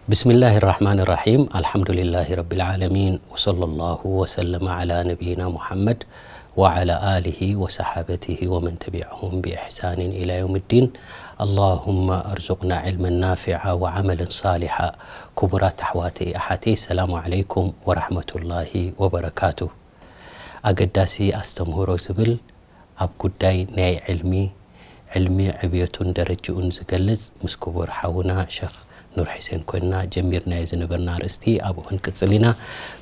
بسم الله الرحمن الرحيم. الحمد لله رب العالمين. وصلى الله وسلم على نبينا محمد وعلى آله وصحابته ومن تبعهم بإحسان إلى يوم الدين. اللهم ارزقنا علما نافعا وعملا صالحا. ክቡራት ኣሕዋተይ ኣሓተይ፣ ሰላሙ ዓለይኩም ወራሕመቱላሂ ወበረካቱ። ኣገዳሲ ኣስተምህሮ ዝብል ኣብ ጉዳይ ናይ ዕልሚ፣ ዕልሚ ዕብየቱን ደረጅኡን ዝገልጽ ምስ ክቡር ሓውና ሸኽ ኑር ሕሴን ኮይንና ጀሚርናዮ ዝነበርና ኣርእስቲ ኣብኡ ክንቅጽል ኢና።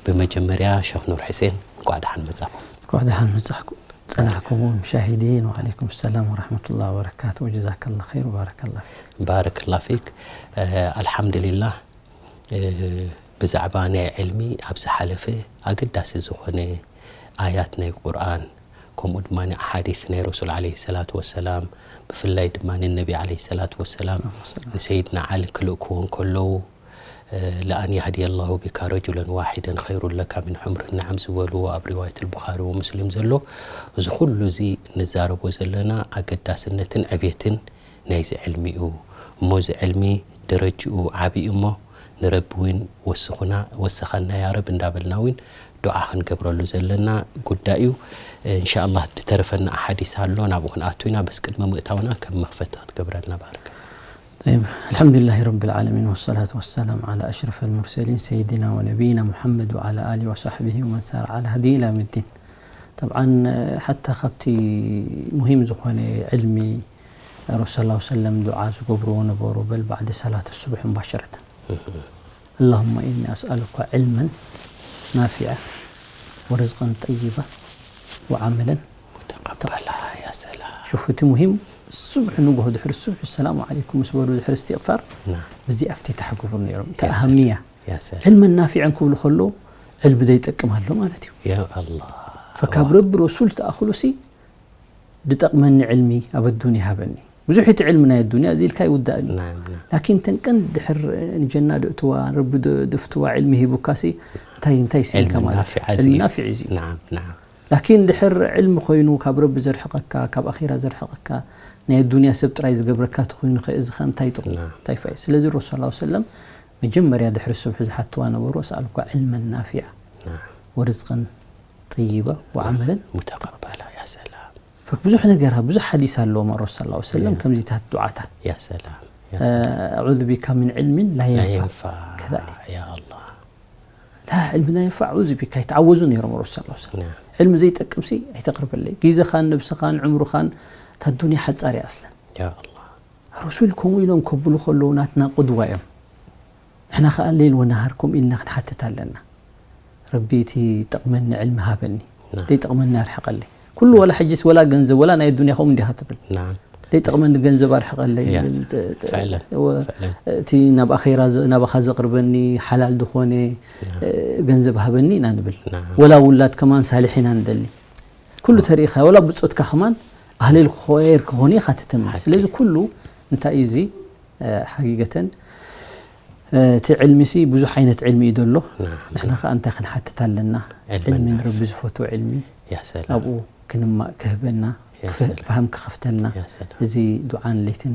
ብመጀመርያ ሸኽ ኑር ሕሴን እንቋዕ ደሓን መጻኹም። እንኳዕ ደሓን መጻኹም። ጸናሕኩም ሙሻሂዲን። ወዓለይኩም ሰላም ወራሕመቱላሂ ወበረካቱ። ወጀዛከላ ኸይር ወባረከላ ፊክ። ባረከላ ፊክ። ኣልሓምዱሊላህ። ብዛዕባ ናይ ዕልሚ ኣብ ዝሓለፈ ኣገዳሲ ዝኾነ ኣያት ናይ ቁርኣን፣ ከምኡ ድማ ኣሓዲስ ናይ ረሱል ዓለይሂ ሰላቱ ወሰላም፣ ብፍላይ ድማ ንነቢ ዓለይሂ ሰላቱ ወሰላም ንሰይድና ዓሊ ክልእክዎ እንከለዉ፣ ለኣን ያህድየ ላሁ ቢካ ረጁለን ዋሒደን ኸይሩን ለካ ሚን ሑምሪ ነዓም ዝበልዎ ኣብ ሪዋየት ልቡኻሪ ወሙስሊም ዘሎ፣ እዚ ኩሉ እዚ ንዛረቦ ዘለና ኣገዳስነትን ዕብየትን ናይዚ ዕልሚ እዩ። እሞ እዚ ዕልሚ ደረጅኡ ዓቢ እዩ እሞ ንረቢ እውን ወስኹና፣ ወስኸና ያ ረብ እንዳበልና እውን ዱዓ ክንገብረሉ ዘለና ጉዳይ እዩ። እንሻኣላህ ዝተረፈና ኣሓዲስ ኣሎ፣ ናብኡ ክንኣቱ ኢና። በስ ቅድሚ ምእታውና ከም መኽፈቲ ክትገብረልና ባርክ። طيب، الحمد لله رب العالمين، والصلاة والسلام على أشرف المرسلين سيدنا ونبينا محمد وعلى آله وصحبه ومن سار على هديه إلى يوم الدين. طبعا، حتى ካብቲ ሙሂም ዝኾነ ዕልሚ ረሱል ሰለላሁ ዐለይሂ ወሰለም ዱዓ ዝገብርዎ ነበሩ፣ በል ባዕደ ሰላት ሱብሒ ሙባሸረተን። اللهم إني أسألك علما نافعا ورزقا طيبا وعملا ሙተቀበላ። ያ ሰላም። ሹፍ፣ እቲ ሙሂም ሱብሒ ንግሆ ድሕሪ ሱብሒ ሰላሙ ዓለይኩም ምስ በሉ ድሕሪ እስትቕፋር ናም። ብዚ ኣፍቲታሕ ክገብሩ ነይሮም። እቲ ያ ሰላም። ኣሃምያ ያ ሰላም። ዕልመን ናፊዐን ክብሉ ከሎ ዕልሚ ዘይጠቅም ኣሎ ማለት እዩ። ያ ኣላህ። ፈካብ ረቢ ረሱል ተኣኽሉ ሲ ድጠቕመኒ ዕልሚ ኣብ ኣዱንያ ሃበኒ። ብዙሕ እቲ ዕልሚ ናይ ኣዱንያ እዚ ኢልካ ይውዳእ እዩ። ናም፣ ናም። ላኪን ተን ቀንዲ ድሕር ንጀና ደእትዋ፣ ረቢ ደ-፣ ደፍትዋ ዕልሚ ሂቡካ ሲ እንታይ፣ እንታይ ሲንካ ዕልሚ ማለት ናፊዕ እዩ። እዚ። ዕልሚ ናፊዕ እዚ። ናም፣ ናም። ላኪን ድሕር ዕልሚ ኮይኑ ካብ ረቢ ዘርሕቐካ፣ ካብ ኣኺራ ዘርሕቐካ፣ ናይ ኣዱንያ ሰብ ጥራይ ዝገብረካ ተኾይኑ ኸ እዚ ኸ እንታይ ጥቕሙ? ናም። እንታይ ፋይዳ? ስለዚ ረሱል ሰለላሁ ዐለይሂ ወሰለም መጀመርያ ድሕሪ ሱብሒ ዝሓትዋ ነበሩ፣ أسألك علما نافعا ናም። ورزقا طيبا وعملا ሙተቀበላ። ያ ሰላም። ፈክ ብዙሕ ነገር፣ ብዙሕ ሓዲስ ኣለዎም ረሱል ሰለላሁ ዐለይሂ ወሰለም ያ። ከምዚታት ዱዓታት። ያ ሰላም። ያ ሰላም። أعوذ بك من علم لا لا ينفع. ينفع. كذلك. ያ ኣላህ። ላ ዕልሚ ላ የንፋዕ፣ ኣዑዙ ቢካ፣ ይተዓወዙ ነይሮም ረሱል ሰለላሁ ዐለይሂ ወሰለም። ናም። ዕልሚ ዘይጠቅምሲ ኣይተቕርበለይ። ግዜኻን ነብስኻን ዕምርኻን፣ እታ ዱንያ ሓጻር እያ ኣስለን። ያ ኣላህ። ረሱል ከምኡ ኢሎም ከብሉ ከለዉ ናትና ቁድዋ እዮም። ንሕና ኸኣ ሌል ወነሃር ከምኡ ኢልና ክንሓትት ኣለና። ረቢ እቲ ጠቕመኒ ዕልሚ ሃበኒ፣ ናም። ዘይጠቕመኒ ኣርሕቐለይ። ኩሉ ወላ ሕጅስ ወላ ገንዘብ ወላ ናይ ዱንያ ከምኡ እንዲኻ ትብል። ናም። ዘይጠቕመኒ ገንዘብ ኣርሕቐለይ። ያ፣ ጥ-፣ ጥ-፣ ፈዕለን፣ ወ-፣ ፈዕለን። እቲ ናብ ኣኼራ ዘ-፣ ናባኻ ዘቕርበኒ ሓላል ዝኾነ፣ ናም። እ፣ ገንዘብ ሃበኒ ኢና ንብል። ናም። ወላ ውላድ ከማን ሳልሕ ኢና ንደሊ። ኩሉ ተሪኢኻ፣ ወላ ብጾትካ ከማን ኣህሌል ክኾየር ክኾኑ ኢኻ ትትምነ። ሓቂ። ስለዚ ኩሉ እንታይ እዩ እዚ፣ እ፣ ሓቂቀተን፣ እ፣ እቲ ዕልሚሲ ብዙሕ ዓይነት ዕልሚ እዩ ዘሎ። ናም። ንሕና ኸኣ እንታይ ክንሓትት ኣለና? ዕልሚ ዕልሚ ናፊዕ። ንረቢ ዝፈትዎ ዕልሚ ያ ሰላም። ኣብኡ ክንማ-፣ ክህበና፣ ያ ክፍ-፣ ሰላም። ፋህም ክኸፍተልና፣ ያ ሰላም። እዚ ዱዓን ለይትን፣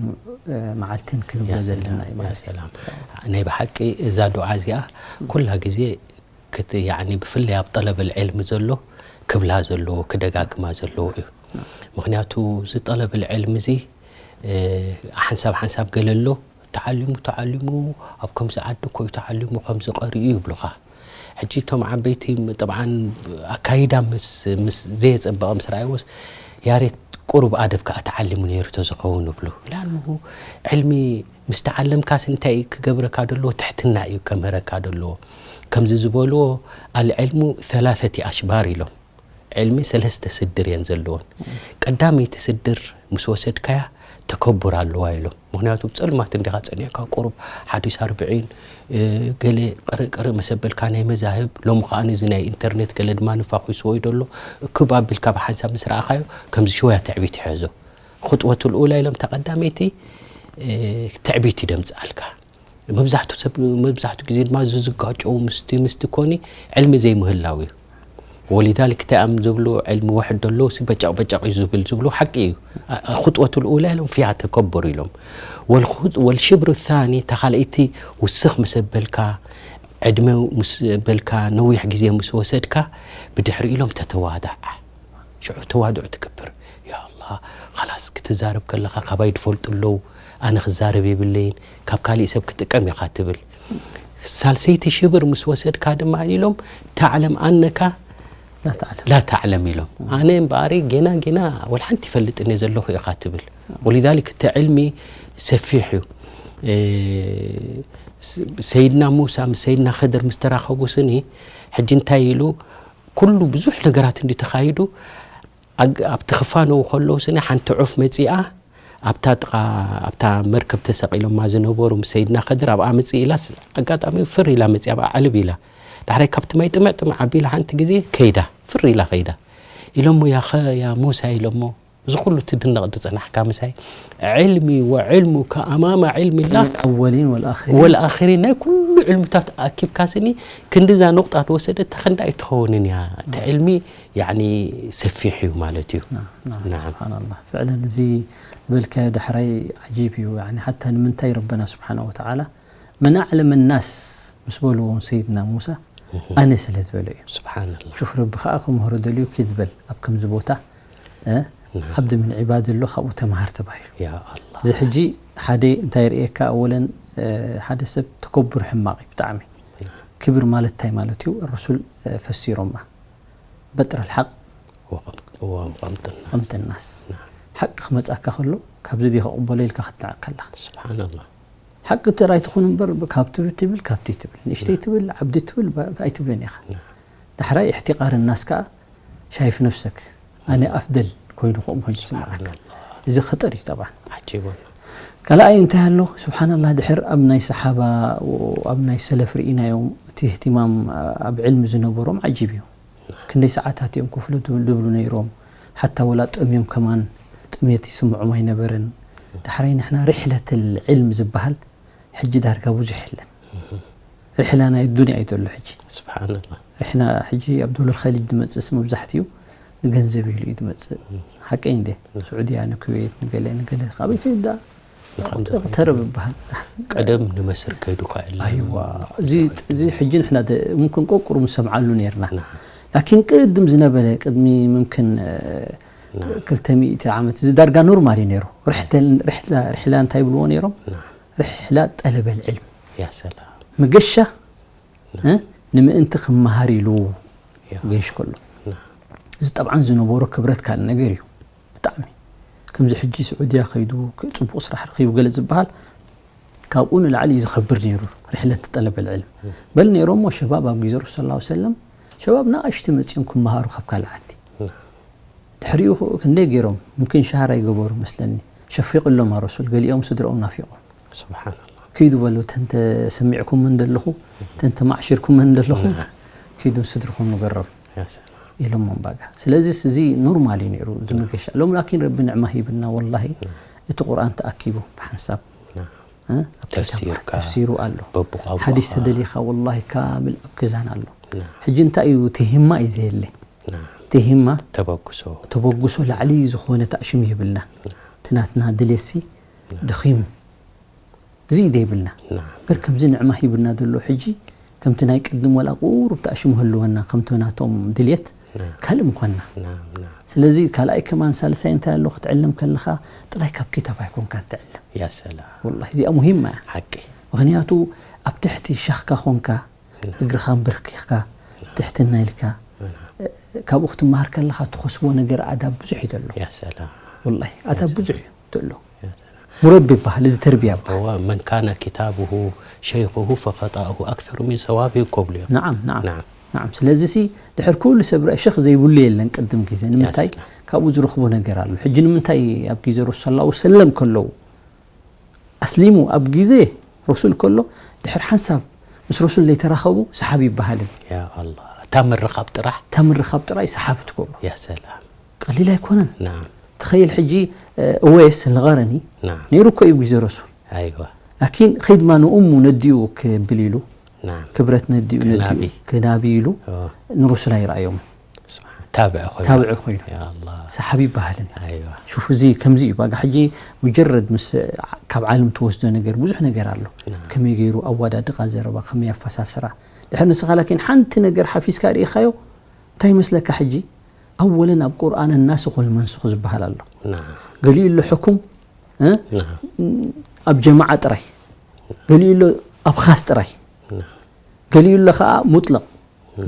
እ፣ መዓልትን ክንብሎ ያ ዘለና ሰላም፣ እዩ ያ ማለት እዩ። ሰላም። ናይ ብሓቂ እዛ ዱዓ እዚኣ ኩላ ግዜ ክት-፣ ያዕኒ ብፍላይ ኣብ ጠለበል ዕልሚ ዘሎ ክብላ ዘለዎ፣ ክደጋግማ ዘለዎ እዩ። ምኽንያቱ እዚ ጠለበል ዕልሚ እዚ፣ እ፣ ሓንሳብ ሓንሳብ ገለ ኣሎ፣ ተዓሊሙ፣ ተዓሊሙ፣ ኣብ ከምዚ ዓዲ እኮ እዩ ተዓሊሙ፣ ከምዚ ቀሪኡ ይብሉኻ። ሕጂ እቶም ዓበይቲ፣ ጠብዓን፣ ኣካይዳ ምስ፣ ምስ ዘየጸበቐ ምስ ረኣይዎስ፣ ያሬት ቁሩብ ኣደብ ከኣ ተዓሊሙ ነይሩ ተዝኸውን እብሉ። ላንሁ ዕልሚ ምስ ተዓለምካስ እንታይ እዩ ክገብረካ ደለዎ? ትሕትና እዩ ከምህረካ ደለዎ። ከምዚ ዝበልዎ፣ ኣልዕልሙ ሰላሰቲ ኣሽባር ኢሎም። ዕልሚ ሰለስተ ስድር እየን ዘለዎን። ቀዳመይቲ ስድር ምስ ወሰድካያ ተከቡር ኣለዋ ኢሎም። ምኽንያቱ ብጸልማት እንዲኻ ጸኒዕካ ቁሩብ ሓዲስ ኣርብዒን፣ እ፣ ገለ ቅርእ ቅርእ መሰበልካ ናይ መዛህብ፣ ሎሚ ከኣ እዚ ናይ ኢንተርኔት ገለ ድማ ንፋኹስዎ እዩ ደሎ። እክብ ኣቢልካ ብሓንሳብ ምስ ረኣኻዮ ከምዚ ሽወያ ትዕቢት ይሕዞ። ኹጥወቱል ኡላ ኢሎም ተቐዳመይቲ፣ እ፣ ትዕቢት እዩ ደምጽኣልካ። መብዛሕቱ ሰብ፣ መብዛሕቱ ግዜ ድማ እዚ ዝጋጨው ምስቲ፣ ምስቲ ኮኒ ዕልሚ ዘይምህላው እዩ። ወሊዛሊክ እንታይ እዮም ዝብሉ ዕልሚ ዋሕድ ዘለዉ ሲ በጫቕ በጫቕ እዩ ዝብል ዝብሉ ሓቂ እዩ። ኣ- ኣ- ኹጥወቱ ልኡላ ኢሎም ፊያ ተከበሩ ኢሎም። ወልኹጥ- ወልሽብሩ ታኒ እታ ካልኣይቲ ውስኽ ምስ ኣበልካ ዕድመ ምስ በልካ ነዊሕ ግዜ ምስ ወሰድካ ብድሕሪ ኢሎም ተተዋዳዕ ሽዑ ተዋድዑ ትገብር። ያ ኣላ ኻላስ ክትዛረብ ከለኻ ካባይ ድፈልጡ ኣለዉ ኣነ ክዛረብ የብለይን ካብ ካሊእ ሰብ ክጥቀም ኢኻ ትብል። ሳልሰይቲ ሽብር ምስ ወሰድካ ድማ ኢሎም ታዕለም ኣነካ لا تعلم لا تعلم ኢሎም ኣነ እምበኣሪ ጌና ጌና ወላ ሓንቲ ይፈልጥን እየ ዘለኹ ኢኻ ትብል። ወሊዛሊክ እቲ ዕልሚ ሰፊሕ እዩ። ሰይድና ሙሳ ምስ ሰይድና ኸድር ምስ ተራኸቡ ስኒ ሕጂ እንታይ ኢሉ ኩሉ ብዙሕ ነገራት እንዲ ተኻይዱ ኣብቲ ክፋነዉ ከለዉ ስኒ ሓንቲ ዑፍ መፂኣ ኣብታ ጥቃ ኣብታ መርከብ ተሰቂሎማ ዝነበሩ ምስ ሰይድና ከድር ኣብኣ መፅእ ኢላስ ኣጋጣሚ ፍር ኢላ መፅያ ኣብኣ ዓልብ ኢላ ዳሕራይ ካብቲ ማይ ጥምዕ ጥምዕ ኣቢላ ሓንቲ ግዜ ከይዳ ፍር ኢላ ከይዳ ኢሎሞ ያኸ ያ ሙሳ ኢሎሞ እዚ ኩሉ ትድነቕ ዝፀናሕካ ምሳይ ዕልሚ ወዕልሙከ ኣማማ ዕልሚ ላ الأولين والآخرين ወልኣኺሪን ናይ ኩሉ ዕልምታት ኣኪብካ ስኒ ክንድዛ ነቑጣ ዝወሰደት ክንዳ ኣይትኸውንን እያ እቲ ዕልሚ ያኒ ሰፊሕ እዩ ማለት እዩ نعم نعم. سبحان الله فعلا እዚ በልካዮ ዳሕራይ عجيب እዩ يعني حتى ንምንታይ ربنا سبحانه وتعالى من أعلم الناس ምስ በልዎ سيدنا موسى ኣነ ስለ ዝበሎ እዩ سبحان الله شوف ربي ከዓ ክምህሮ ደልዩ ኪድ በል ኣብ ከምዚ ቦታ እ፣ نعم. عبد من عباد ኣሎ ካብኡ ተምሃር ተባሂሉ يا الله እዚ ሕጂ ሓደ እንታይ ርእየካ ኣወለን እ፣ ሓደ ሰብ ተከብር ሕማቕ እዩ ብጣዕሚ ክብር ማለት እንታይ ማለት እዩ الرسول እ፣ ፈሲሮማ بطر الحق وقمت وقمت الناس غمط الناس ሓቂ ክመጻካ ከሎ ካብዚ ዲ ክቕበሎ ኢልካ ክትንዓቅ ከለኻ سبحان الله ሓቂ ጥራይ ትኹን እምበር ካብቲ ትብል ካብቲ ትብል ንእሽተይ ትብል ዓብዲ ትብል ባ- ኣይትብልን ኢኻ ዳሕራይ احتقار الناس ከዓ شايف نفسك ኣነ أفضل ኮይኑ ከምኡ ኮይኑ ትስምዓካ እዚ خطر እዩ طبعا عجيب ካልኣይ እንታይ ኣሎ سبحان الله ድሕር ኣብ ናይ صحابة ኣብ ናይ سلف ርኢናዮም እቲ اهتمام ኣብ علم ዝነበሮም عجيب እዩ ክንደይ ሰዓታት እዮም ክፍሉ ዝብሉ ነይሮም ሓታ ወላ ጠምዮም ከማን ጥሜት ይስምዖም ኣይነበረን ዳሕራይ ንሕና رحلة العلم ዝበሃል ሕጂ ዳርጋ ብዙሕ የለን رحلة ናይ الدنيا እዩ ዘሎ ሕጂ سبحان الله رحلة ሕጂ ኣብ دول الخليج ዝመፅእስ መብዛሕትኡ ንገንዘብ ኢሉ እዩ ዝመፅእ ሓቀይ እንደ سعودية ንኩዌት ንገለ ንገለ ካበይ ከይዳ ተረብ ይበሃል ቀደም ንመስር ከይዱ ከ ኣይዋ እዚ እዚ ሕጂ ንሕና ደ- ممكن ቆቁሩ ምሰምዓሉ ነርና ላኪን ቅድም ዝነበረ ቅድሚ ممكن ክልተ ሚእቲ ዓመት እዚ ዳርጋ ኖርማል እዩ ነይሩ ርሕተ- ርሕላ ርሕላ እንታይ ይብልዎ ነይሮም ርሕላ ጠለበ ልዕልም يا سلام መገሻ እ፣ ንምእንቲ ክመሃር ኢሉ ገይሽ ከሎ እዚ ጠብዓን ዝነበሮ ክብረት ካልእ ነገር እዩ ብጣዕሚ ከምዚ ሕጂ ስዑድያ ከይዱ ክ- ፅቡቅ ስራሕ ረኪቡ ገለ ዝበሃል ካብኡ ንላዕሊ እዩ ዝኸብር ነይሩ ርሕለት ጠለበ ልዕልም በል ነይሮሞ ሸባብ ኣብ ግዜ ረሱል ላ ሰለም ሸባብ ንኣሽቲ መፂኦም ክመሃሩ ካብ ካልእ ዓዲ ድሕሪኡ ክኡ ክንደይ ገይሮም ምምክን ሻሃር ኣይገበሩ መስለኒ ሸፊቅሎም ረሱል ገሊኦም ስድርኦም ናፊቆም سبحان الله ኪዱ በሉ ተንተ ሰሚዕኩምን ዘለኹ ተንተ ማዕሽርኩምን ዘለኹ ኪዱ ስድርኹም ንገሮም يا سلام ኢሎም ባጋ ስለዚ እዚ ኖርማል እዩ ነይሩ ዝምገሻ ሎም ላኪን ረቢ ንዕማ ሂብና ወላሂ እቲ ቁርኣን ተኣኪቡ ብሓንሳብ እ? ኣብ ኪታብ ተፍሲርካ ተፍሲሩ ኣሎ በብቋንቋኻ። ሓዲስ ተደሊኻ ወላሂ ካምል ኣብ ገዛና ኣሎ نعم ሕጂ እንታይ እዩ ትሂማ እዩ ዘየለ نعم ትሂማ ተበግሶ ተበግሶ ላዕሊ ዝኾነ ታእሽም ይብልና እቲ ናትና ድሌሲ ደኺሙ እዚ እዩ ዘይብልና نعم በር ከምዚ ንዕማ ሂብና ዘሎ ሕጂ ከምቲ ናይ ቅድም ወላ ቁሩብ ታእሽም ህልወና ከምቲ ናቶም ድልየት ካልእ ምኾንና نعم نعم ስለዚ ካልኣይ ከማን ሳልሳይ እንታይ ኣሎ ክትዕለም ከለኻ ጥራይ ካብ ኪታብ ኣይኮንካ ትዕለም يا سلام ወላ እዚኣ ሙሂማ እያ ሓቂ ምክንያቱ ኣብ ትሕቲ ሻኽካ ኮንካ እግርኻ ንብርኪኽካ ትሕትና ኢልካ ካብኡ ክትመሃር ከለኻ ትኸስቦ ነገር ኣዳብ ብዙሕ እዩ ዘሎ يا سلام ወላ ኣዳብ ብዙሕ እዩ ዘሎ يا سلام ሙረቢ ይበሃል እዚ ተርቢያ ይበሃል هو من كان كتابه شيخه فخطأه أكثر من صوابه كوبليو نعم نعم نعم نعم ስለዚ ሲ ድሕር ኩሉ ሰብ ርአ ሸኽ ዘይብሉ የለን ቅድም ግዜ ንምንታይ سلام. ካብኡ ዝረኽቦ ነገር ኣሎ ሕጂ ንምንታይ ኣብ ግዜ ረሱል ላ ሰለም ከለዉ ኣስሊሙ ኣብ ግዜ ረሱል ከሎ ድሕር ሓንሳብ ምስ ረሱል ዘይተራኸቡ ሰሓቢ ይበሃልን يا الله እታ ምርኻብ ጥራሕ እታ ምርኻብ ጥራይ ሰሓቢ ትገብሮ يا سلام ቀሊል ኣይኮነን نعم ትኸይል ሕጂ እወይስ ልቐረኒ نعم ነይሩ እኮ እዩ ግዜ ረሱል أيوة ላኪን ኸይድማ ንእሙ ነዲኡ ክብል ኢሉ نعم ክብረት ነዲኡ ነዲኡ ክናቢ። ክናቢ ኢሉ أوه. ንረሱል ኣይረኣዮም ታብዕ ኮይኑ። ታብዕ ኮይኑ። ያ ኣላህ። ሰሓቢ ይበሃልን እዩ። ኣይዋ። ሽፉ፣ እዚ ከምዚ እዩ። ባጋ ሕጂ ሙጀረድ ምስ ካብ ዓለም ትወስዶ ነገር ብዙሕ ነገር ኣሎ። ከመይ ገይሩ ኣወዳድቃ ዘረባ፣ ከመይ ኣፈሳስራ። ድሕር ንስኻ ላኪን ሓንቲ ነገር ሓፊዝካ ርኢኻዮ፣ እንታይ ይመስለካ ሕጂ? ኣወለን ኣብ ቁርኣን ናስኹ ወልመንሱኽ ዝበሃል ኣሎ። ና ገሊኡ ኣሎ ሕኩም እ? ና ኣብ ጀማዓ ጥራይ፣ ገሊኡ ኣሎ ኣብ ኻስ ጥራይ፣ ና ገሊኡ ኣሎ ከዓ ሙጥለቕ፣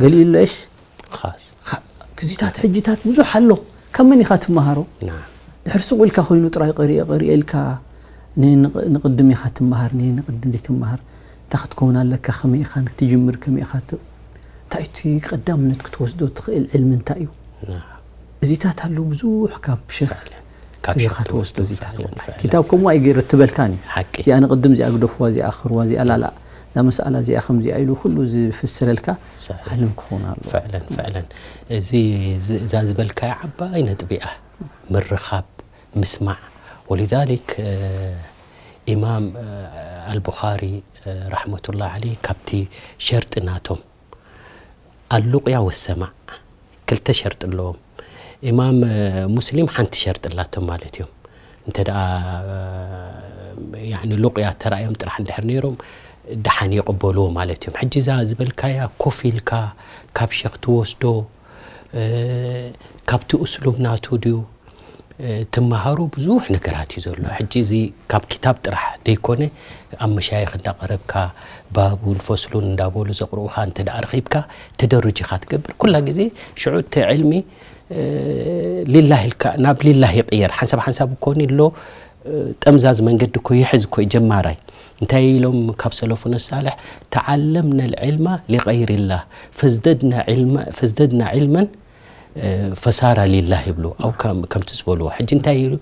ገሊኡ ኣሎ እሽ ኻስ ኻ- ግዜታት ሕጂታት ብዙሕ ኣሎ። ካብ መን ኢኻ ትመሃሮ? ና ድሕር ስቕ ኢልካ ኮይኑ ጥራይ ቀሪኤ ቀሪኤ ኢልካ ን- ንቕ- ንቕድም ኢኻ ትመሃር፣ ን- ንቕድም ዘይትመሃር እንታይ ክትከውን ኣለካ፣ ከመይ ኢኻ ክትጅምር፣ ከመይ ኢኻ ት- እንታይ እቲ ቀዳምነት ክትወስዶ ትኽእል ዕልሚ እንታይ እዩ? ና እዚታት ኣለዉ ብዙሕ ካብ ሸኽ ካብ ከይኻ ሸኽ ትወስዶ ትወስዶ እዚታት ፍዕለን፣ ወላሂ። ፍዕለን፣ ኪታብ ከምኡ ኣይገይር ትበልካን እዩ። ሓቂ። እዚኣ ንቕድም እዚኣ ግደፍዋ፣ እዚኣ ኣኽርዋ፣ እዚኣ ላላ፣ እዛ መስኣላ እዚኣ ከምዚኣ ኢሉ ኩሉ ዝፍስረልካ ሰሒሕ። ዓለም ክኸውን ኣለዎ። ፍዕለን ፍዕለን። እዚ ዝ- እዛ ዝበልካያ ዓባይ ነጥቢ እያ። ምርኻብ፣ ምስማዕ። ወሊዛሊክ እ፣ ኢማም እ፣ ኣልቡኻሪ እ፣ ራሕመቱላህ ዓለይ ካብቲ ሸርጢ ናቶም ኣሉቅያ ወሰማዕ ክልተ ሸርጢ ኣለዎም። ኢማም እ፣ ሙስሊም ሓንቲ ሸርጢ ኣላቶም ማለት እዮም። እንተ ደኣ እ፣ ያዕኒ ሉቅያ ተራእዮም ጥራሕ እንድሕር ነይሮም ደሓን ይቕበልዎ ማለት እዮም። ሕጂ እዛ ዝበልካያ ኮፍ ኢልካ ካብ ሸኽ ትወስዶ እ፣ ካብቲ እስሉብ ናቱ ድዩ እ፣ ትመሃሮ ብዙሕ ነገራት እዩ ዘሎ። ሕጂ እዚ ካብ ኪታብ ጥራሕ ደይኮነ ኣብ መሻይኽ እንዳቐረብካ ባቡን ፈስሉን እንዳበሉ ዘቕርኡኻ እንተ ደኣ ረኺብካ ተደሩጅ ኢኻ ትገብር። ኩላ ግዜ ሽዑ እቲ ዕልሚ እ፣ ሊላህ ኢልካ ናብ ሊላህ ይቕየር። ሓንሳብ ሓንሳብ እኮ ኣሎ እ፣ ጠምዛዝ መንገዲ እኮ ይሕዝ እኮ እዩ ጀማራይ። እንታይ ኢሎም ካብ ሰለፉነ ሳልሕ፣ ተዓለምና ልዕልማ ሊቀይሪላህ ፈዝደድና ዕልመ- ፈዝደድና ዕልመን እ፣ ፈሳራ ሊላህ ይብሉ። ኣው ከም- ከምቲ ዝበልዎ ሕጂ እንታይ ኢሉ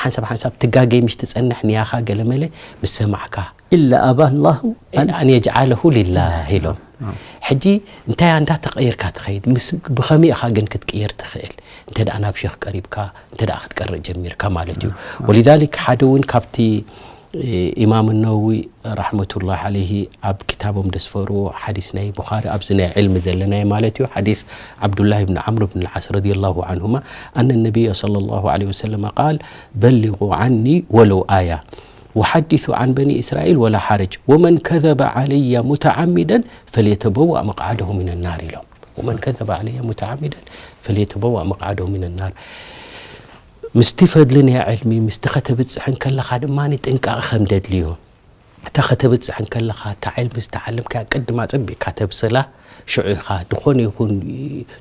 ሓንሳብ ሓንሳብ ትጋገይ ምሽ ትጸንሕ ንያኻ ገለመለ ምስ ሰማዕካ ኢላ ኣባ ኣላሁ ኣን የጅዓለሁ ሊላህ ኢሎም። ሕጂ እንታይ ኣንዳ ተቐይርካ ትኸይድ ምስ ብኸመይ ኢኻ ግን ክትቅየር ትኽእል? እንተ ደኣ ናብ ሸኽ ቀሪብካ እንተ ደኣ ክትቀርእ ጀሚርካ ማለት እዩ። ወሊዛሊክ ሓደ እውን ካብቲ እ፣ ኢማም ነወዊ ረሕመቱላህ ዓለይሂ ኣብ ክታቦም ደስፈርዎ ሓዲስ ናይ ቡኻሪ ኣብዚ ናይ ዕልሚ ዘለናዮ ማለት እዩ። ሓዲስ ዓብዱላህ ብን ዓምር ብን ልዓስ ረዲየላሁ ዓንሁማ ኣነ ነቢይ ሰለላሁ ዓለይሂ ወሰለም ቃል በሊጉ ዓኒ ወለው ኣያ ወሓዲሱ ዓን በኒ እስራኤል ወላ ሓረጅ ወመን ከዘበ ዓለየ ሙተዓሚደን ፈልየተበዋእ መቅዓደሁ ሚን ናር ኢሎም። ወመን ከዘበ ዓለየ ሙተዓሚደን ፈልየተበዋእ መቅዓደሁ ሚን ናር። ምስቲ ፈድሊ ናይ ዕልሚ ምስቲ ከተብጽሕ እንከለኻ ድማ ጥንቃቐ ከም ደድልዮ። እታ ከተብጽሕ እንከለኻ እታ ዕልሚ ዝተዓለምካያ ቅድማ ጸቢቕካ ተብስላ ሽዑ ኢኻ ዝኾነ ይኹን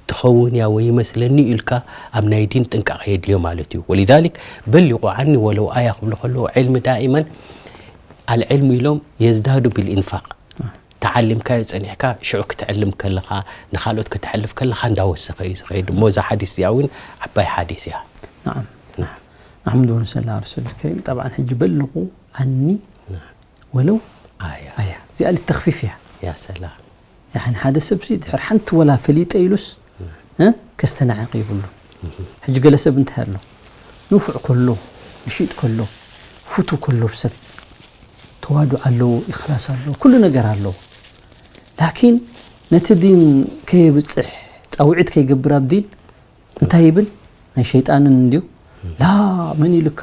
ትኸውን እያ ወይ ይመስለኒ ኢልካ ኣብ ናይ ዲን ጥንቃቐ የድልዮ ማለት እዩ። ወሊዛሊክ በሊቑ ዓኒ ወለው ኣያ ክብሉ ከለዉ ዕልሚ ዳኢመን ኣልዕልሙ ኢሎም የዝዳዱ ቢልኢንፋቅ ተዓሊምካዮ ጸኒሕካ ሽዑ ክትዕልም ከለኻ ንኻልኦት ከተሕልፍ ከለኻ እንዳወሰኸ እዩ ዝኸይድ እሞ እዛ ሓዲስ እዚኣ እውን ዓባይ ሓዲስ እያ። نعم نعم نحمده ونصلي على رسول الكريم طبعا ሕጂ በልቑ ዓኒ ወለው ኣያ ኣያ እዚኣ ልተኽፊፍ እያ ያ ሰላም ያኒ ሓደ ሰብሲ ድሕር ሓንቲ ወላ ፈሊጠ ኢሉስ እ? ከስተናዕቕ ይብሉ ሕጂ ገለ ሰብ እንታይ ኣሎ ንፉዕ ከሎ ንሽጥ ከሎ ፍቱ ከሎ ሰብ ተዋዱዕ ኣለዎ ኢኽላስ ኣለዎ ኩሉ ነገር ኣለዎ ላኪን ነቲ ዲን ከየብፅሕ ፃውዒት ከይገብር ኣብ ዲን እንታይ ይብል ናይ ሸይጣንን እንድዩ ላ መን ኢሉካ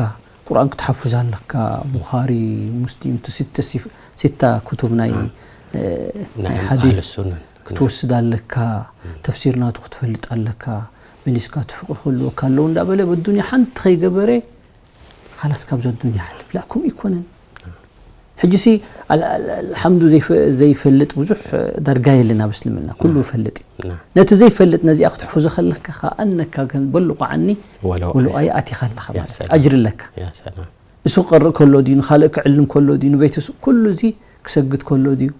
ቁርኣን ክትሓፍዝ ኣለካ ቡኻሪ ሙስሊም እቲ ሲተ ሲፍ- ሲታ ክቱብ ናይ እ፣ ናይ ናይ ሓዲስ ኣህል ሱነን ክትወስድ ኣለካ ተፍሲር ናቱ ክትፈልጥ ኣለካ መሊስካ ትፍቂ ክህልወካ ኣለዉ እንዳበለ በዱንያ ሓንቲ ከይገበረ ካላስ ካብዛ ዱንያ ሓልፍ ላ ከምኡ ይኮነን ሕጂ ሲ ኣል- ኣል- ኣልሓምዱ ዘይፈ- ዘይፈልጥ ብዙሕ ዳርጋ የለን ኣብ እስልምና ኩሉ ይፈልጥ እዩ ና ነቲ ዘይፈልጥ ነዚኣ ክትሕፍዞ ከለካ ከኣነካ ከም በልቑ ዓኒ ወለው ወሉ ኣያ ኣያ ኣቲኻ ኣለኻ ማለት እዩ ሰላም። ኣጅሪ ኣለካ ያ ሰላም እሱ ክቀርእ ከሎ ድዩ ንካልእ ክዕልም ከሎ ድዩ ንቤተሰብ ኩሉ እዚ ክሰግድ ከሎ ድዩ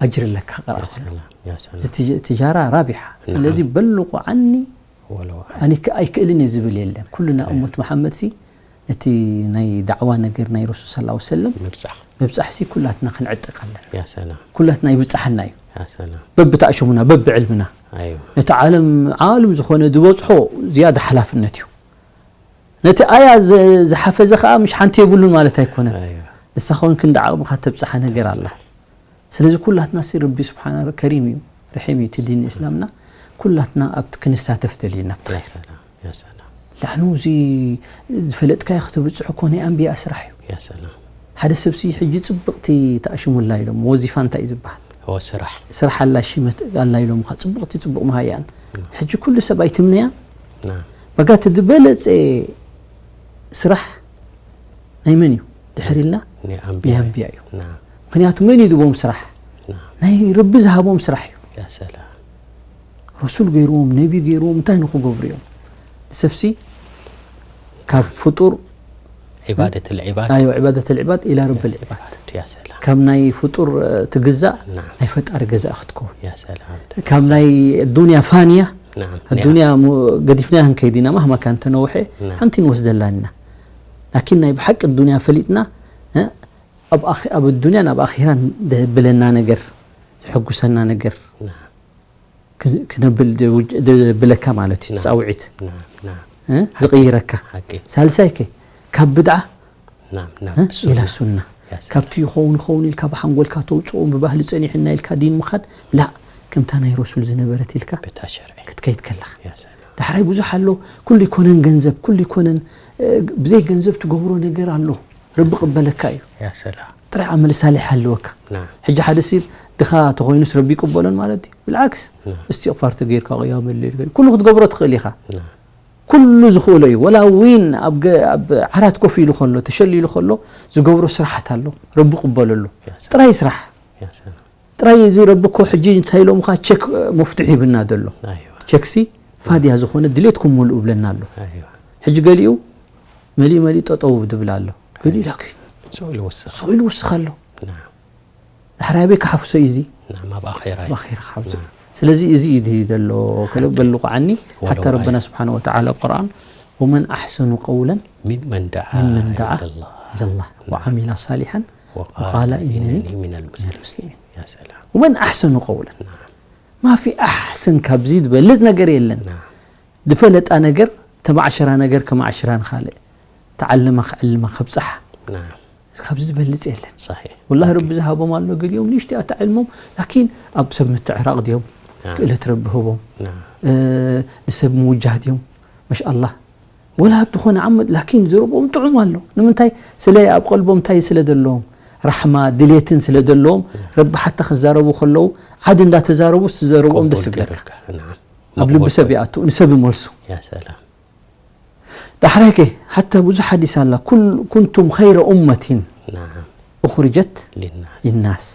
ኣጅሪ ኣለካ ክቀርእ ያ ከሎ ሰላም ያ ሰላም እዚ ትጅ- ትጃራ ራቢሓ ስለዚ በልቑ ዓኒ ወለው ኣያ ኣነ ከ- ኣይክእልን እየ ዝብል የለን ኩልና እሞት መሓመድ ሲ እቲ ናይ ዳዕዋ ነገር ናይ ረሱል ስ ሰለም ምብጻሕ ምብጻሕ ሲ ኩላትና ክንዕጥቅ ኣለና ያ ሰላም ኩላትና ይብጻሓና እዩ ያ ሰላም በብታእሽሙና በብዕልምና ኣዩ ነቲ ዓለም ዓለም ዝኾነ ዝበጽሖ ዝያዳ ሓላፍነት እዩ ነቲ ኣያ ዝ- ዝሓፈዘ ከዓ ምሽ ሓንቲ የብሉን ማለት ኣይኮነን ኣዩ ንሳ ኸውን ክንዲ ዓቕምኻ ተብፅሓ ነገር ኣላ ስለዚ ኩላትና ሲ ረቢ ስብሓና ከሪም እዩ ርሒም እዩ እቲ ዲን እስላምና ኩላትና ኣብቲ ክንሳተፍ ደሊና ኣብቲ ያ ኸይር። ሰላም ያ ሰላም ላዕኑ እዚ ዝፈለጥካዮ ከተብጽሑ እኮ ናይ ኣንብያ ስራሕ እዩ። ያ ሰላም ሓደ ሰብሲ ሕጂ ጽብቕቲ ተኣሽሙላ ኢሎም፣ ወዚፋ እንታይ እዩ ዝበሃል? ኦ ስራሕ ስራሕ ኣላ ሽመት ኣላ ኢሎምኻ፣ ጽብቕቲ ጽቡቕ መሃያን። ሕጂ ኩሉ ሰብ ኣይትምነያ። ናም በጋ እቲ ዝበለጸ ስራሕ ናይ መን እዩ? ድሕር ኢልና ናይ ናይ ኣንብያ ኣንብያ እዩ። ናም ምክንያቱ መን እዩ ዝቦም ስራሕ? ናም ናይ ረቢ ዝሃቦም ስራሕ እዩ። ያ ሰላም ረሱል ገይርዎም፣ ነቢ ገይርዎም፣ እንታይ ንክገብሩ እዮም? ንሰብሲ ካብ ፍጡር ዒባደት ልዕባድ ኣዮ ዕባደት ልዕባድ ኢላ ረቢ ልዕባድ ያ ሰላም ካብ ናይ ፍጡር እ፣ ትግዛእ ናም ናይ ፈጣሪ ገዛእ ክትከውን ያ ሰላም ካብ ናይ ዱንያ ፋንያ ናም ኣዱንያ ሙ- ገዲፍና ክንከይድ ኢና። ማህማ ካን ተነውሐ ናም ሓንቲ ንወስደላ ኢና። ላኪን ናይ ብሓቂ ኣዱንያ ፈሊጥና እ፣ ኣብ ኣኺ- ኣብ ኣዱንያን ኣብ ኣኺራን ዘብለና ነገር፣ ዘሐጉሰና ነገር ናም ክ- ክነብል ድ- ውጅ- ድብለካ ማለት እዩ። ናም ፃውዒት ናም ናም እ፣ ዝቕይረካ። ሓቂ ሳልሳይ ከ ካብ ብድዓ ናም ናም እ፣ ብሱና ኢላ ሱና ያ ሰላም ካብቲ ይኸውን ይኸውን ኢልካ ብሓንጎልካ ተውፅኦ ብባህሊ ፀኒሕና ኢልካ ዲን ምኻድ ላ ከምታ ናይ ረሱል ዝነበረት ኢልካ በታ ሸርዒ ክትከይድ ከለኻ ያ ሰላም ዳሕራይ ብዙሕ ኣሎ። ኩሉ ይኮነን ገንዘብ ኩሉ ይኮነን እ፣ ብዘይ ገንዘብ ትገብሮ ነገር ኣሎ። ረቢ ቅበለካ እዩ። ያ ሰላም ጥራይ ዓመል ሳሊሕ ኣለወካ። ናም ሕጂ ሓደ ሲብ ድኻ ተኾይኑስ ረቢ ይቅበሎን ማለት እዩ? ብልዓክስ ናም እስትቕፋር ተገይርካ ቅያመ ሌል ገይር ኩሉ ክትገብሮ ትኽእል ኢኻ። ናም ኩሉ ዝኽእሎ እዩ። ወላ ዊን ኣብ ገ- ኣብ ዓራት ኮፍ ኢሉ ከሎ ተሸሊሉ ከሎ ዝገብሮ ስራሓት ኣሎ። ረቢ ቅበለሉ። ያ ሰላም ጥራይ ስራሕ ያ ሰላም ጥራይ እዚ ረቢ እኮ ሕጂ እንታይ ኢሎምኻ ቸክ እ፣ መፍትሒ ይብና ዘሎ ኣይዋ ቸክሲ ፋድያ ዝኾነ ድሌትኩም ሙሉእ ብለና ኣሎ። ኣይዋ ሕጂ ገሊኡ መሊኡ መሊኡ ጠጠው ድብል ኣሎ። ገሊኡ ላኪን ስቕ ኢሉ ወስኽ ስቕ ኢሉ ውስኽ ኣሎ። ናም ድሕራይ ኣበይ ክሓፍሶ እዩ እዚ? ናም ኣብ ኣኼራ እዩ ኣብ ኣኼራ ክሓፍሶ። ስለዚ እዚ እዩ ዘሎ። ከለ በልቑዓኒ ወለው ሓታ ረበና ኣያ። ስብሓነ ወተዓላ ኣብ ቁርኣን ወመን ኣሕሰኑ ቀውለን ሚመን ደዓ ሚመን ደዓ ኢለላህ ኢለላህ ወዓሚላ ሳሊሓን ወቃለ ወቃለ ኢነኒ ኢነኒ ሚነል ሙስሊሚን ሙስሊሚን። ያ ሰላም ወመን ኣሕሰኑ ቀውለን ናም ማፊ ኣሕሰን ካብዚ ዝበልጥ ነገር የለን። ናም ዝፈለጣ ነገር ተማዕሸራ ነገር ከማዕሽራ ንኻልእ ተዓልማ ክዕልማ ከብፅሓ ናም ካብዚ ዝበልፅ የለን። صحيح ወላሂ ረቢ ዝሃቦም ኣሎ ገሊኦም ንእሽተይ ኣታ ዕልሞም ላኪን ኣብ ሰብ ምትዕራቕ ድዮም ናም ክእለት ረቢ ህቦም ናም እ፣ ንሰብ ምውጃህ ድዮም ማሻኣላህ ወላ ኣብ ዝኾነ ዓመት ላኪን ዘረብኦም ጥዑም ኣሎ። ንምንታይ ስለ ኣብ ቀልቦም እንታይ ስለ ዘለዎም ራሕማ ድሌትን ስለ ዘለዎም ረቢ ሓታ ክዛረቡ ከለዉ ዓዲ እንዳተዛረቡ ዝዘረብኦም ደስ ቅቡል ይብለካ። ገይርካ ናም ኣብ ልቢ መቕቡል ሰብ ይኣቱ ንሰብ ይመልሱ። ያ ሰላም ዳሕራይ ከ ሓታ ብዙሕ ሓዲስ ኣላ ኩል- ኩንቱም ኸይረ ኡመቲን ናም ኡኽርጀት ሊናስ ሊናስ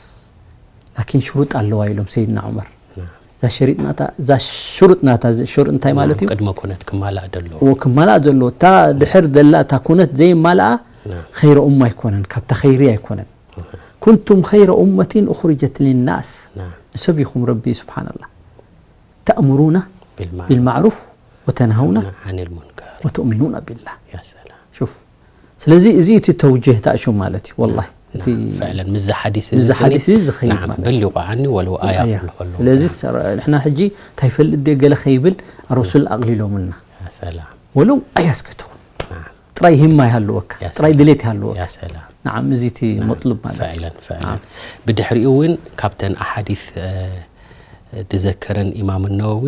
ላኪን ሽሩጥ ኣለዋ ኢሎም ሰይድና ዑመር። ናም እዛ ሸሪጥናታ እዛ ሽሩጥ ናታ እዚ ሽሩጥ እንታይ ማለት እዩ? ቅድመ ኩነት ክማላእ ደለዎ እዎ ክማላእ ዘለዎ እታ ድሕር ደላ እታ ኩነት ዘይማልኣ ናም ኸይረ ኡማ ኣይኮነን ካብታ ኸይሪ ኣይኮነን። ኩንቱም ኸይረ ኡመቲን ኡኽርጀት ሊናስ ናም ንሰብ ኢኹም ረቢ ስብሓንላ ተእምሩና ቢልማዕሩፍ ቢልማዕሩፍ ወተንሃውና ዓኒል ሙንከር ወትእሚኑና ቢላህ። ያ ሰላም ሹፍ ስለዚ እዚ እቲ ተውጅህ ታእሹ ማለት እዩ ወላሂ እቲ ፍዕለን ምዚ ሓዲስ ምዚ እዚ ስኒ ሓዲስ እዚ ዝኸይድ ናም ማለት እዩ። በሊቑ ዓኒ ወለው ኣያ ኣያ። ክብሉ ከለዉ ስለዚ ሰረ- ንሕና ሕጂ እንታይ ፈልጥ ድዮ ገለ ከይብል ረሱል ኣቕሊሎምልና ያ ሰላም ወለው ኣያ እስከ ትኹን ናም ጥራይ ሂማ ይሃልወካ ያ ጥራይ ሰላም። ድሌት ይሃልወካ ያ ሰላም ንዓም እዚ እቲ መጥሉብ ማለት እዩ። ፍዕለን ፍዕለን ብድሕሪኡ እውን ካብተን ኣሓዲስ እ፣ ድዘከረን ኢማም ነወዊ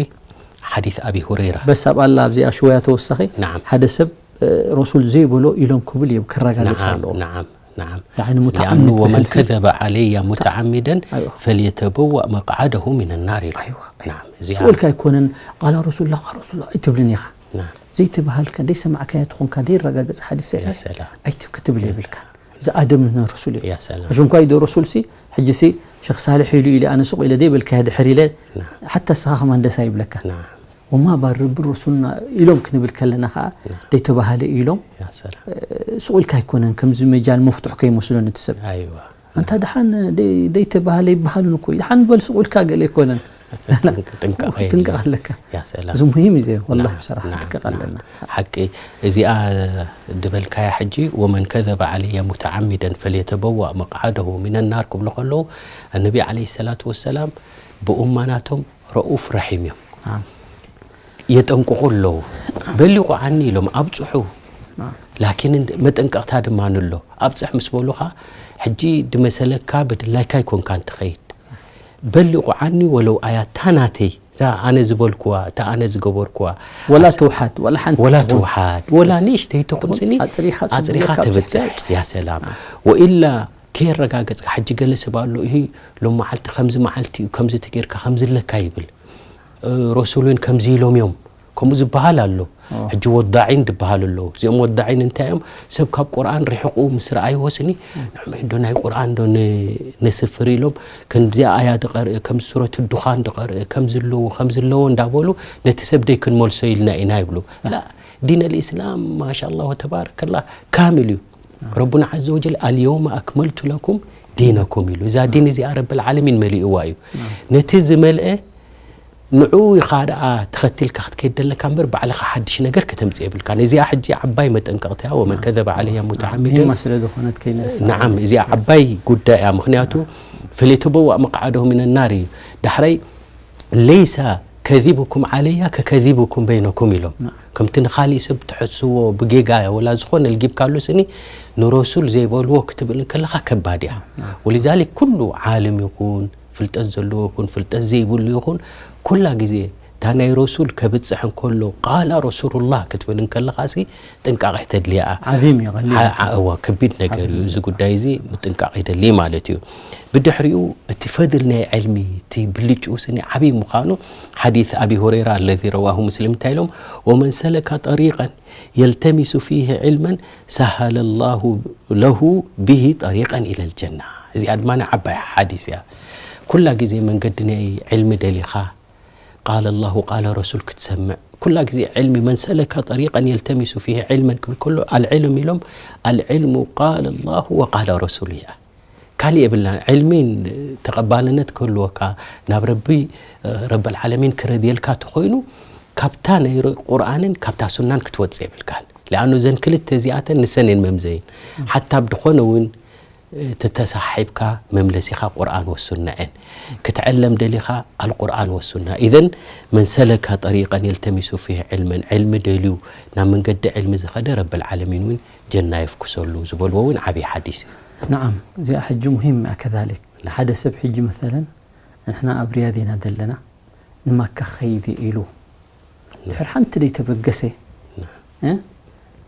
ሓዲስ ኣቢ ሁረይራ በስ ኣብ ኣላ ኣብዚኣ ሽወያ ተወሳኺ ናዓም። ሓደ ሰብ እ፣ ረሱል ዘይበሎ ኢሎም ክብል እዮም ከረጋግጽ ናዓም ኣለዎም። ናዓም ናዓም ያዕኒ ሙተዓሚድ ሊኣኑ ወመን ብሕልፊ- ከዘበ ዓለያ ሙተዓሚደን ኣይዋ። ፈልየተበዋእ መቅዓደሁ ሚን ናር ኢሉ ኣይዋ። ናዓም እዚኣ ስኡልካ ኣይኮነን ቃላ ረሱሉላ ቃላ ረሱሉላ ኣይትብልን ኢኻ ናዓም ዘይተባሃልካ ደይሰማዕካያ ትኾንካ ደይረጋገጽ ሓዲስ ያ ሰሒሕ ሰላም ኣይትብ ክትብል የብልካ ዝኣደም ን ረሱል እዩ ያ ሰላም እዞም ኳ ይዶ ረሱል ሲ ሕጂ ሲ ሸኽ ሳልሕ ኢሉ ኢለ ኣነ ሱቕ ኢለ ደይበልካያ ድሕር ኢለ ሓታ ስኻ ከማን ደስ ኣይብለካ ናዓም ወማ ባር ረቢ ረሱልና ኢሎም ክንብል ከለና ከዓ ደይተባሃለ ኢሎም ያ ሰላም ሱቕ ኢልካ ኣይኮነን ከምዚ መጃል መፍቱሕ ከይመስሎ ነቲ ሰብ ኣይዋ ኣንታ ደሓን ደይ- ደይተባሃለ ይበሃሉን እኮ እዩ። ደሓን በል ሱቕ ኢልካ ገለ ኣይኮነን ጥንቃቐ ትንቀቕ ኣለካ ያ ሰላም እዚ ሙሂም እዩ ዘ ወላ ናዓም፣ ብሰራሕ ናዓም፣ ትንቀቕ ኣለና ናዓም። ሓቂ እዚኣ ድበልካያ ሕጂ ወመን ከዘበ ዓለየ ሙተዓሚደን ፈልየተበዋእ መቅዓደሁ ሚነ ናር ክብሉ ከለዉ ነቢ ዓለይሂ ሰላቱ ወሰላም ብኡማናቶም ረኡፍ ረሒም እዮም ናዓም። የጠንቅቑ ኣለዉ በሊቑ ዓኒ ኢሎም ኣብፅሑ ላኪን እንት- መጠንቀቕታ ድማ ንሎ ኣብፅሕ ምስ በሉኻ ሕጂ ድመሰለካ ብድላይካ ይኮንካ እንትኸይድ በሊቑ ዓኒ ወለው ኣያታ ናተይ እታ ኣነ ዝበልኩዋ፣ እታ ኣነ ዝገበርኩዋ፣ ወላ ኣስ- ትውሓድ፣ ወላ ሓንቲ ወላ ትኹን። ትውሓድ፣ ወላ በስ። ንእሽተይ ትኹን ትኹን ስኒ ኣጽሪኻ ኣጽሪኻ ጽቡቕ ተብጽሕ ጌርካ ያ ሰላም። ወኢላ ከየረጋገጽካ፣ ሕጂ ገለ ሰብ ኣሎ፣ ይህ ሎም መዓልቲ ከምዚ መዓልቲ እዩ፣ ከምዚ ትጌርካ፣ ከምዚ ኣለካ ይብል። እ፣ ረሱል እውን ከምዚ ኢሎም እዮም፣ ከምኡ ዝበሃል ኣሎ። ኦ። ሕጂ ወዳዒን ድበሃሉ ኣለዉ። እዚኦም ወዳዒን እንታይ እዮም? ሰብ ካብ ቁርኣን ርሕቑ ምስ ረኣይዎ ስኒ፣ ንዕመይ ዶ ናይ ቁርኣን ዶ ን-፣ ነስፍር ኢሎም፣ ከምዚኣ ኣያ ድቐርእ፣ ከምዚ ሱረት ዱኻን ድቐርእ፣ ከምዚ ኣለዎ፣ ከምዚ ኣለዎ እንዳበሉ ነቲ ሰብ ደይ ክንመልሶ ኢልና ኢና ይብሉ። ላ፣ ዲን ኣልኢስላም ማሻ ኣላህ ወተባረከላ ካሚል እዩ። ረቡና ዓዘ ወጀል ኣልየውመ ኣክመልቱ ለኩም ዲነኩም ኢሉ። እዛ ዲን እዚኣ ረብል ዓለሚን መሊእዋ እዩ። ነቲ ዝመልአ ንዕኡ ኢኻ ደኣ ተኸቲልካ ክትከይድ ደለካ እምበር ባዕልኻ ሓድሽ ነገር ከተምጽእ የብልካን። እዚኣ ሕጂ ዓባይ መጠንቀቕታ እያ። ወመን ከዘበ ዓለያ ሙተዓሚደን ሙሂማ ስለ ዝኾነት ከይንርሳ። ነዓም፣ እዚኣ ዓባይ ጉዳይ እያ። ምኽንያቱ ፈሊየተበዋእ መቅዓደሁ ሚነ ናር እዩ። ዳሕራይ ለይሰ ከዚቡኩም ዓለያ ከከዚቡኩም በይነኩም ኢሎም። ከምቲ ንኻሊእ ሰብ ትሕስዎ ብጌጋ ወላ ዝኾነ ልጊብካሉ ስኒ ንረሱል ዘይበልዎ ክትብል እንከለኻ ከባድ እያ። ወሊዛሊክ ኩሉ ዓልም ይኹን ፍልጠት ዘለዎ ይኹን ፍልጠት ዘይብሉ ይኹን ኩላ ግዜ እታ ናይ ረሱል ከብጽሕ እንከሎ ቃላ ረሱሉላህ ክትብል እንከለኻ ሲ ጥንቃቄ ተድልያ። ዓዚም እዩ፣ ቀሊል ዓ- ዓ- እዋ፣ ከቢድ ነገር እዩ። እዚ ጉዳይ እዚ ምጥንቃቕ ይደሊ ማለት እዩ። ብድሕሪኡ እቲ ፈድል ናይ ዕልሚ፣ እቲ ብልጭኡ ስኒ ዓብዪ ምዃኑ ሓዲስ ኣቢ ሁረይራ ኣለዚ ረዋሁ ሙስሊም እንታይ ኢሎም? "ወመን ሰለከ ጠሪቀን የልተሚሱ ፊሂ ዕልመን ሰሃለ ላሁ ለሁ ቢሂ ጠሪቀን ኢለል ጀና።" እዚኣ ድማ ናይ ዓባይ ሓዲስ እያ። ኩላ ግዜ መንገዲ ናይ ዕልሚ ደሊኻ ቃለ ላሁ ቃለ ረሱል ክትሰምዕ ኩላ ግዜ ዕልሚ መን ሰለከ ጠሪቀን የልተሚሱ ፊሂ ዕልመን ክብል ከሎ ኣልዕልም ኢሎም ኣልዕልሙ ቃለ ላሁ ወቃለ ረሱል እያ። ካሊእ የብልና። ዕልሚ ተቐባልነት ክህልወካ ናብ ረቢ ረበል ዓለሚን ክረድየልካ ተኾይኑ ካብታ ናይ ር- ቁርኣንን ካብታ ሱናን ክትወፅእ የብልካን። ለኣኑ ዘን ክልተ እዚኣተን ንሰን እየን መምዘይን። ሓታ ብድኾነ እውን ተተሳሒብካ መምለሲኻ ቁርኣን ወሱና እየን። ክትዕለም ደሊኻ ኣልቁርኣን ወሱና። ኢዘን መን ሰለካ ጠሪቀን የልተሚሱ ፊህ ዕልመን፣ ዕልሚ ደልዩ ናብ መንገዲ ዕልሚ ዝኸደ ረብል ዓለሚን እውን ጀና የፍኩሰሉ ዝበልዎ እውን ዓብዪ ሓዲስ እዩ። ነዓም፣ እዚኣ ሕጂ ሙሂም እያ። ከዛሊክ ንሓደ ሰብ ሕጂ መሰለን ንሕና ኣብ ሪያድ ኢና ዘለና፣ ንማካ ኸይዲ ኢሉ ድሕር ሓንቲ ደይ ተበገሰ እ?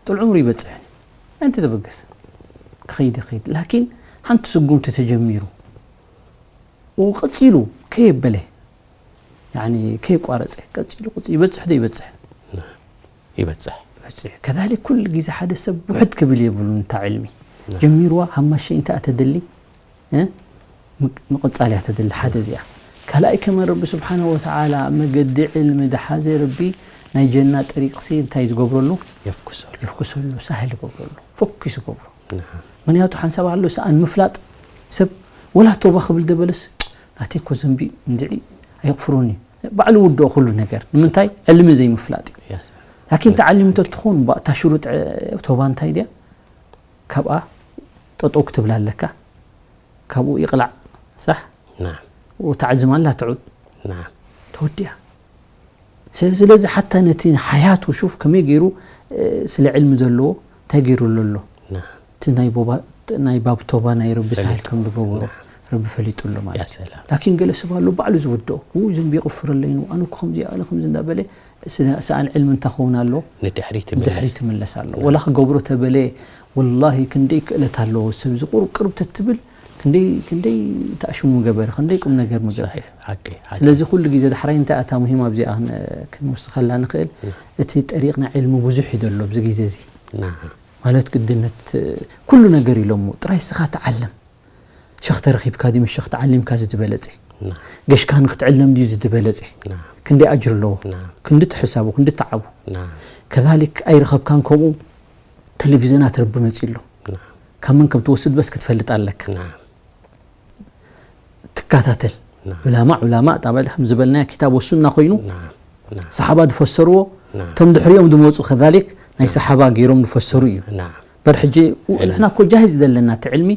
ጥል ዕምሩ ይበፅሕ ሓንቲ ተበገሰ ክኸይድ ይኸይድ ላኪን ሓንቲ ስጉምቲ ተጀሚሩ ቀፂሉ ከየበለ ያኒ ከየቋረፀ ቀፂሉ ቀፂሉ ይበፅሕ ዶ ይበፅሕ ይበፅሕ። ይበፅሕ ከዛሊክ ኩሉ ግዜ ሓደ ሰብ ውሕድ ክብል የብሉን እታ ዕልሚ ጀሚርዋ ሃማሸ እንታይ እያ ተድሊ እ? ምቅ- ምቕፃል እያ ተድሊ ሓደ እዚኣ ካልኣይ ከመን ረቢ ስብሓንሁ ወተዓላ መገዲ ዕልሚ ድሓዘ ረቢ ናይ ጀና ጠሪቅሲ እንታይ ዝገብረሉ የፍኩሰሉ። የፍኩሰሉ ሳህል ይገብረሉ ፈኪሱ ይገብሮ ንዓ። ምክንያቱ ሓንሳብ ኣሎ ሰኣን ምፍላጥ ሰብ ወላ ቶባ ክብል ደበለስ ናተይ ኮ ዘንቢ እንድዒ ኣየቕፍሮኒ ባዕሉ ውድኦ ኩሉ ነገር ንምንታይ ዕልሚ ዘይምፍላጥ እዩ ያስ። ላኪን ተዓሊም ተትኾን እታ ሽሩጥ እ፣ ቶባ እንታይ ድያ ካብኣ ጠጠው ክትብል ኣለካ ካብኡ ይቕላዕ ሳሕ ንዓ። ታዕዝም ኣላ ትዑድ ንዓ። ተወዲያ ስለ- ስለዚ ሓታ ነቲ ሓያቱ ሹፍ ከመይ ገይሩ እ፣ ስለ ዕልሚ ዘለዎ እንታይ ገይሩ ኣሎ ኣሎ ንዓ። እቲ ናይ ቦባ- ናይ ባብ ቶባ ናይ ረቢ ሳህል ከም ዝገበሮ ረቢ ፈሊጡ ኣሎ ማለት ያ እዩ ሰላም። ላኪን ገለ ሰብ ኣሎ ባዕሉ ዝውድኦ ው ዘንቢ ይቕፍረለይ ነው ኣነ እኮ ከምዚ ኣለ ከምዚ እንዳበለ ስለ- ሰኣን ዕልሚ እንታይ ኸውን ኣሎ ንድሕሪት ድሕሪ ምለስ። ትምለስ ኣሎ ወላ ክገብሮ ተበለ ወላሂ ክንደይ ክእለት ኣለዎ ሰብ ዝቁርብ ቅርብ ተትብል ክንደይ ክንደይ ተኣሽሙ ገበረ ክንደይ ቁም ነገር ምገበረ ሓቂ፣ ሓቂ። ስለዚ ኩሉ ግዜ ዳሕራይ እንታይ ኣታ ሙሂም ኣብዚኣ ክን- ክንወስኸላ ንኽእል እቲ ጠሪቕ ናይ ዕልሚ ብዙሕ እዩ ዘሎ ኣብዚ ግዜ እዚ ንዓ። ማለት ግድነት ኩሉ ነገር ኢሎሞ ጥራይ ስኻ ተዓለም ሸኽ ተረኺብካ ድዩ ምስ ሸኽ ተዓሊምካ ዝትበለጸ ንዓ። ገሽካ ንክትዕለም ድዩ ዝትበለጸ ንዓ። ክንደይ ኣጅር ኣለዎ ንዓ። ክንዲ ትሕሳቡ ክንዲ ተዓቡ ንዓ። ከዛሊክ ኣይረኸብካን ከምኡ ቴሌቪዝናት ረቢ መጺ ኣሎ ንዓ። ካብ መን ከም ትወስድ በስ ክትፈልጥ ኣለካ ንዓ። ትከታተል ንዓ። ዑላማ ዑላማ ጣበል ከም ዝበልናዮ ኪታብ ወሱና ኮይኑ ንዓ። ንዓ። ሰሓባ ዝፈሰርዎ ንዓ። እቶም ድሕሪኦም ዝመፁ ከዛሊክ ናይ ሰሓባ ገይሮም ዝፈሰሩ እዩ ንዓ። በር ሕጂ ንሕና እኮ ጃሂዝ ዘለና እቲ ዕልሚ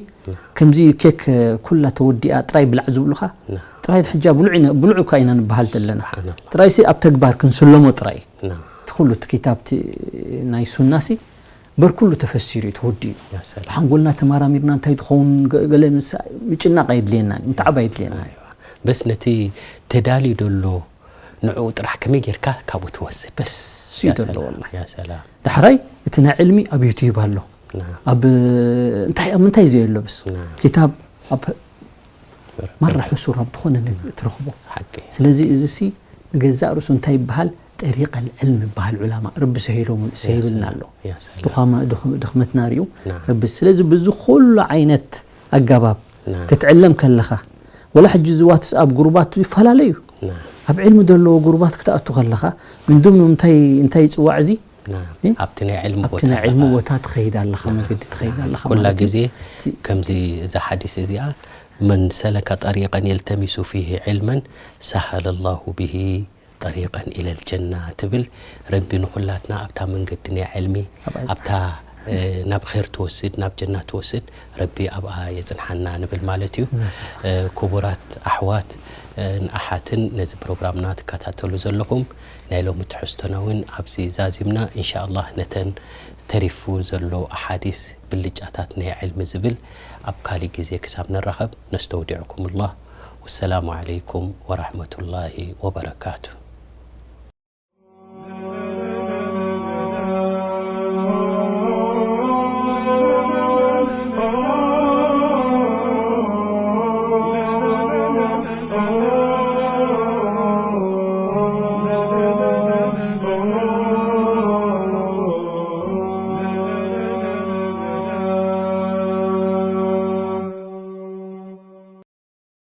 ከምዚ ኬክ ኩላ ተወዲኣ ጥራይ ብላዕ ዝብሉኻ ጥራይ ሕጃ ብሉዕ ኢና- ብሉዕ እኳ ኢና ንበሃል ዘለና ስብሓንላ። ጥራይ ሲ ኣብ ተግባር ክንስለሞ ጥራይ ንዓ። እቲ ኩሉ እቲ ኪታብ እቲ ናይ ሱና ሲ በር ኩሉ ተፈሲሩ እዩ ተወዲኡ ያ ሰላም። ሓንጎልና ተማራሚርና እንታይ ትኸውን ገ- ገለ ምስ- ምጭናቕ ኣየድልየና ምትዓብ ኣየድልየና በስ ነቲ ተዳልዩ ደሎ ንዕኡ ጥራሕ ከመይ ጌርካ ካብኡ ትወስድ። በስ እሱ እዩ ዘሎ ወላሂ። ያ ሰላም። ዳሕራይ እቲ ናይ ዕልሚ ኣብ ዩቲዩብ ኣሎ። ናም። ኣብ እንታይ ኣብ ምንታይ እዩ ዘሎ? በስ ናም። ኪታብ ኣብ ማራ ሕሱር ኣብ ዝኾነ ነገር ትረኽቦ። ሓቂ። ስለዚ እዚ ሲ ንገዛእ ርእሱ እንታይ ይበሃል? ጠሪቀል ዕልም ይበሃል። ዑላማ ረቢ ሰሂሎምሉ ሰሂብልና ኣሎ። ያ ሰላም። ድኻማ ድኽ- ድኽመትና ሪኡ ናም። ረቢ። ስለዚ ብዚ ኩሉ ዓይነት ኣገባብ ናም። ክትዕለም ከለኻ ወላ ሕጂ እዚ ዋትስኣፕ ጉሩባት ይፈላለዩ። ናም። ኣብ ዕልሚ ዘለዎ ጉሩባት ክትኣቱ ከለኻ ምንድም እንታይ እንታይ ይፅዋዕ እዚ ናም። እ? ኣብቲ ናይ ዕልሚ ኣብቲ ቦታ ናይ ዕልሚ ኣለኻ። ቦታ ትኸይድ ኣለኻ መገዲ ትኸይድ ኣለኻ ኩላ ማለት እዩ። ግዜ እቲ- ከምዚ እዛ ሓዲስ እዚኣ መን ሰለከ ጠሪቀን የልተሚሱ ፊሂ ዕልመን ሰሃለ ላሁ ቢሂ ጠሪቀን ኢለል ጀና ትብል። ረቢ ንኹላትና ኣብታ መንገዲ ናይ ዕልሚ ኣብኣ ኣብታ እ፣ ናብ ኸይር ትወስድ ናብ ጀና ትወስድ ረቢ ኣብኣ የፅንሓና ንብል ማለት እዩ። እ፣ ክቡራት ኣሕዋት እ፣ ንኣሓትን ነዚ ፕሮግራምና ትከታተሉ ዘለኹም ናይ ሎሚ ትሕዝቶና እውን ኣብዚ ዛዚምና። እንሻ ኣላህ ነተን ተሪፉ ዘሎ ኣሓዲስ ብልጫታት ናይ ዕልሚ ዝብል ኣብ ካሊእ ግዜ ክሳብ ንራኸብ ነስተውዲዕኩም ኣላህ። ወሰላሙ ዓለይኩም ወራሕመቱላሂ ወበረካቱ።